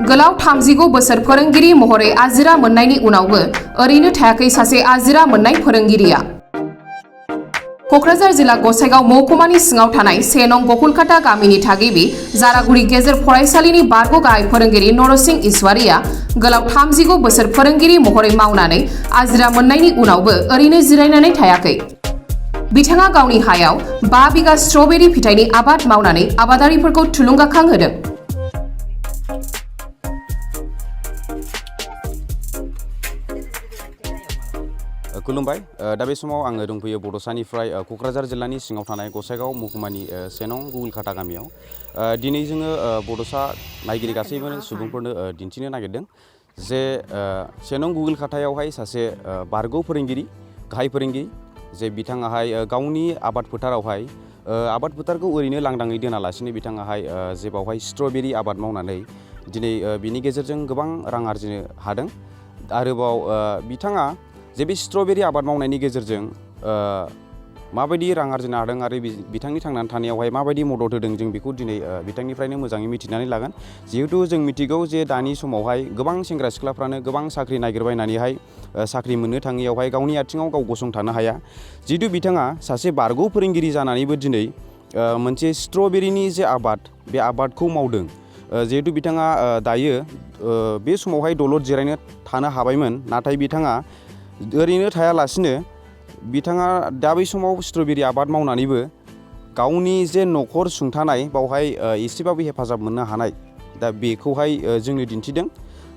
गोलाव 39 बोसोर फोरोंगिरि महरै आजिरा मोननायनि उनावबो ओरैनो थायाखै सासे आजिरा मोननाय फोरोंगिरिया। क'क्राझार जिल्ला गसाइगाव महकुमानि सिङाव थानाय 1 नं गकुलकाटा गामिनि थागिबि जारागुरि गेजेर फरायसालिनि बारग' गाहाय फोरोंगिरि नरसिं ईश्वरीया गोलाव 39 बोसोर फोरोंगिरि महरै मावनानै आजिरा मोननायनि उनावबो ओरैनो जिरायनानै थायाखै। बिथाङा गावनि हायाव 5 बिगा स्ट्रबेरी फिथाइनि आबाद मावनानै आबादारिफोरखौ थुलुंगाखांहोदों। खुलुमबाय। दा बे समाव आङो दंफैयो बड'सानिफ्राय क'क्राझार जिल्लानि सिङाव थानाय गसाइगाव महकुमानि 1 नं गकुलकाटा गामियाव। दिनै जोङो बड'सा नायगिरि गासैबो सुबुंफोरनो दिन्थिनो नागिरदों जे 1 नं गकुलकाटायावहाय सासे बारग' फोरोंगिरि, गाहाय फोरोंगिरि जे बिथाङाहाय गावनि आबाद फोथारावहाय आबाद फोथारखौ ओरैनो लांदाङै दोनालासिनो बिथाङाहाय जे बावहाय स्ट्रबेरी आबाद मावनानै दिनै बिनि गेजेरजों गोबां रां आरजिनो हादों। आरोबाव बिथाङा जे बे स्ट्रबेरी आबाद मावनायनि गेजेरजों माबायदि रां आरजिनो हादों आरो बिथांनि थांनानै थानायावहाय माबायदि मदद होदों जों बेखौ दिनै बिथांनिफ्रायनो मोजाङै मिथिनानै लागोन। जिहेतु जों मिथिगौ जे दानि समावहाय गोबां सेंग्रा सिख्लाफ्रानो गोबां साख्रि नागिरबायनानैहाय साख्रि मोननो थाङियावहाय गावनि आथिङाव गाव गसंथानो हाया। जिहेतु बिथाङा सासे बारग' फोरोंगिरि जानानैबो दिनै मोनसे स्ट्रबेरीनि जे आबाद बे आबादखौ मावदों। जिहेतु बिथाङा दायो बे समावहाय दलद जिरायनो थानो हाबायमोन, नाथाय बिथाङा ओरैनो थायालासिनो बिथाङा दा बै समाव स्ट्रबेरी आबाद मावनानैबो गावनि जे न'खर सुंथानाय बावहाय एसेबाबो हेफाजाब मोननो हानाय दा बेखौहाय जोंनो दिन्थिदों।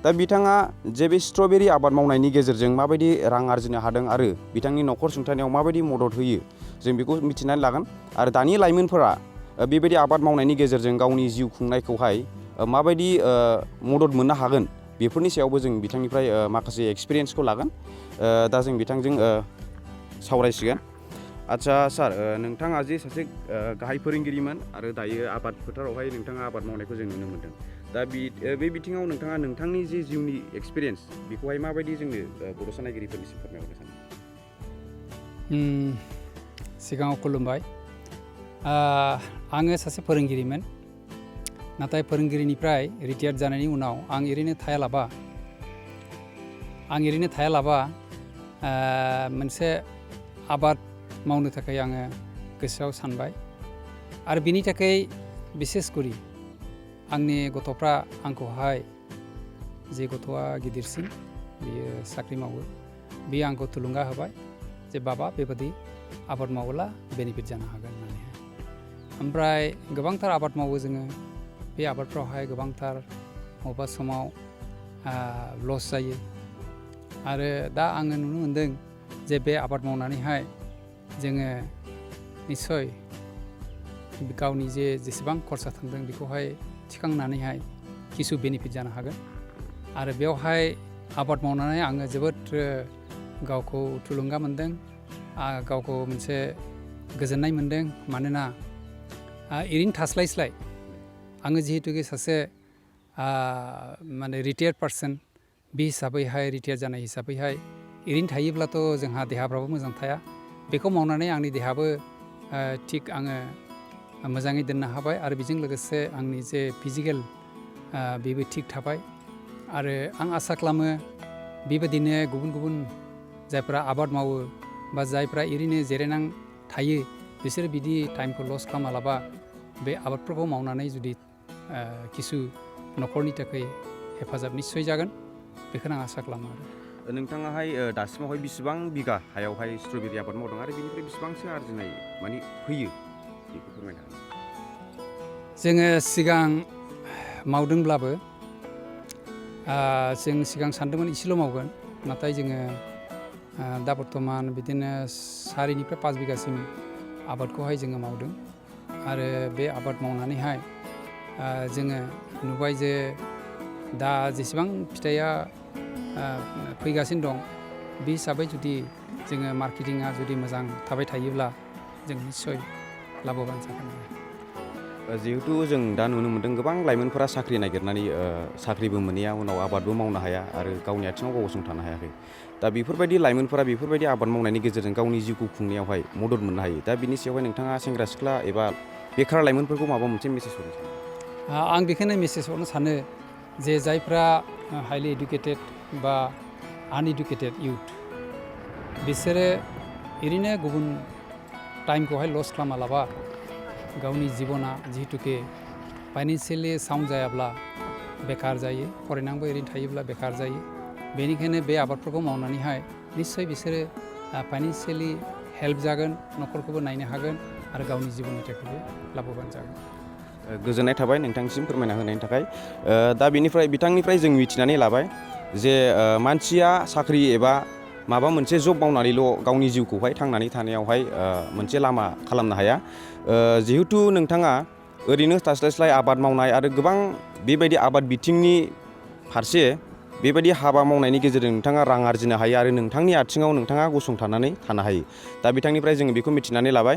दा बिथाङा जे बे स्ट्रबेरी आबाद मावनायनि गेजेरजों माबायदि रां आरजिनो हादों आरो बिथांनि न'खर सुंथानायाव माबायदि मदद होयो जों बेखौ मिथिनानै लागोन। आरो दानि लाइमोनफोरा बेबायदि आबाद मावनायनि गेजेरजों गावनि जिउ खुंनायखौहाय माबायदि मदद मोननो हागोन बेफोरनि सायावबो जों बिथांनिफ्राय माखासे एक्सपिरियेन्सखौ लागोन। दा जों बिथांजों सावरायसिगोन। आदसा सार, नोंथाङा जे सासे गाहाय फोरोंगिरिमोन आरो दायो आबाद फोथारावहाय नोंथाङा आबाद मावनायखौ जों नुनो मोन्दों। दा बे बिथिङाव नोंथाङा नोंथांनि जे जिउनि एक्सपिरियेन्स बेखौहाय माबायदि जोंनो बड'सा नायगिरिफोरनिसिम फोरमायहरनो सानो? सिगाङाव खुलुमबाय। आङो सासे फोरोंगिरिमोन, नाथाय फोरोंगिरिनिफ्राय रिटायार्ड जानायनि उनाव आं ओरैनो थायालाबा मोनसे आबाद मावनो थाखाय आङो गोसोआव सानबाय। आरो बिनि थाखाय बिसेस करि आंनि गथ'फ्रा आंखौहाय, जे गथ'आ गिदिरसिन बियो साख्रि मावो, बियो आंखौ थुलुंगा होबाय जे बाबा बेबादि आबाद मावोब्ला बेनिफिट जानो हागोन होननानैहाय। ओमफ्राय गोबांथार आबाद मावो जोङो। बे आबादफ्रावहाय गोबांथार बबेबा समाव लस जायो। आरो दा आङो नुनो मोन्दों जे बे आबाद मावनानैहाय जोङो निस्सय गावनि जेसेबां खरसा थांदों बेखौहाय थिखांनानैहाय किसु बेनिफिट जानो हागोन। आरो बेवहाय आबाद मावनानै आङो जोबोद गावखौ थुलुंगा मोन्दों, गावखौ मोनसे गोजोननाय मोन्दों। मानोना ओरैनो थास्लायस्लाय आङो जिहेतुके सासे माने रिटायार्ड पार्सन, बे हिसाबैहाय रिटायार जानाय हिसाबैहाय ओरैनो थायोब्लाथ' जोंहा देहाफ्राबो मोजां थाया। बेखौ मावनानै आंनि देहाबो थिग आङो मोजाङै दोननो हाबाय। आरो बेजों लोगोसे आंनि जे फिजिकेल बेबो थिग थाबाय। आरो आं आसा खालामो बेबायदिनो गुबुन गुबुन जायफ्रा आबाद मावो बा जायफ्रा ओरैनो जिरायनानै थायो बिसोरो बिदि टाइमखौ लस खालामालाबा बे आबादफोरखौ मावनानै जुदि किसु न'खरनि थाखाय हेफाजाब निस्सय जागोन, बेखौनो आं आसा खालामो। आरो नोंथाङाहाय दासिमावहाय बेसेबां बिगा हायावहाय स्ट्रबेरी आबाद मावदों आरो बेनिफ्राय बेसेबांसो आरजिनाय माने फैयो बेखौ फोरमायनो हागोन? जोङो सिगां मावदोंब्लाबो जों सिगां सानदोंमोन एसेल' मावगोन, नाथाय जोङो दा बर्थमान बिदिनो 4निफ्राय 5 बिगासिम आबादखौहाय जोङो मावदों। आरो बे आबाद मावनानैहाय जोङो नुबाय जे दा जेसेबां फिथाइया फैगासिनो दं, बे हिसाबै जुदि जोङो मार्केटिंआ जुदि मोजां थाबाय थायोब्ला जों निस्सय लाभबान जागोन। जिहेतु जों दा नुनो मोन्दों गोबां लाइमोनफोरा साख्रि नागिरनानै साख्रिबो मोनैया, उनाव आबादबो मावनो हाया आरो गावनि आथिङाव गाव गसंथानो हायाखै। दा बेफोरबायदि लाइमोनफोरा बेफोरबायदि आबाद मावनायनि गेजेरजों गावनि जिउखौ खुंनायावहाय मदद मोननो हायो। दा बिनि सायावहाय नोंथाङा सेंग्रा सिख्ला एबा बेखार लाइमोनफोरखौ माबा मोनसे मेसेज हरनो सानो? आं बेखौनो मेसेज हरनो सानो जे जायफ्रा हाइलि इडुकेटेड बा आनइडुकेटेड इउथ बिसोरो ओरैनो गुबुन टाइमखौहाय लस खालामालाबा गावनि जिबना जिहेतुके फाइनेन्सियेलि साउन्ड जायाब्ला बेकार जायो फरायनांबो ओरैनो थायोब्ला बेकार जायो बेनिखायनो बे आबादफोरखौ मावनानैहाय निस्सय बिसोरो फाइनेन्सियेलि हेल्प जागोन न'खरखौबो नायनो हागोन आरो गावनि जिबननि थाखायबो लाभबान जागोन गोजोननाय थाबाय नोंथांसिम फोरमायना होनायनि थाखाय दा बेनिफ्राय बिथांनिफ्राय जों मिथिनानै लाबाय जे मानसिया साख्रि एबा माबा मोनसे जब मावनानैल' गावनि जिउखौहाय थांनानै थानायावहाय मोनसे लामा खालामनो हाया जिहेतु नोंथाङा ओरैनो थास्लायस्लाय आबाद मावनाय आरो गोबां बेबायदि आबाद बिथिंनि फारसे बेबायदि हाबा मावनायनि गेजेरजों नोंथाङा रां आरजिनो हायो आरो नोंथांनि आथिङाव नोंथाङा गसंथानानै थानो हायो दा बिथांनिफ्राय जोङो बेखौ मिथिनानै लाबाय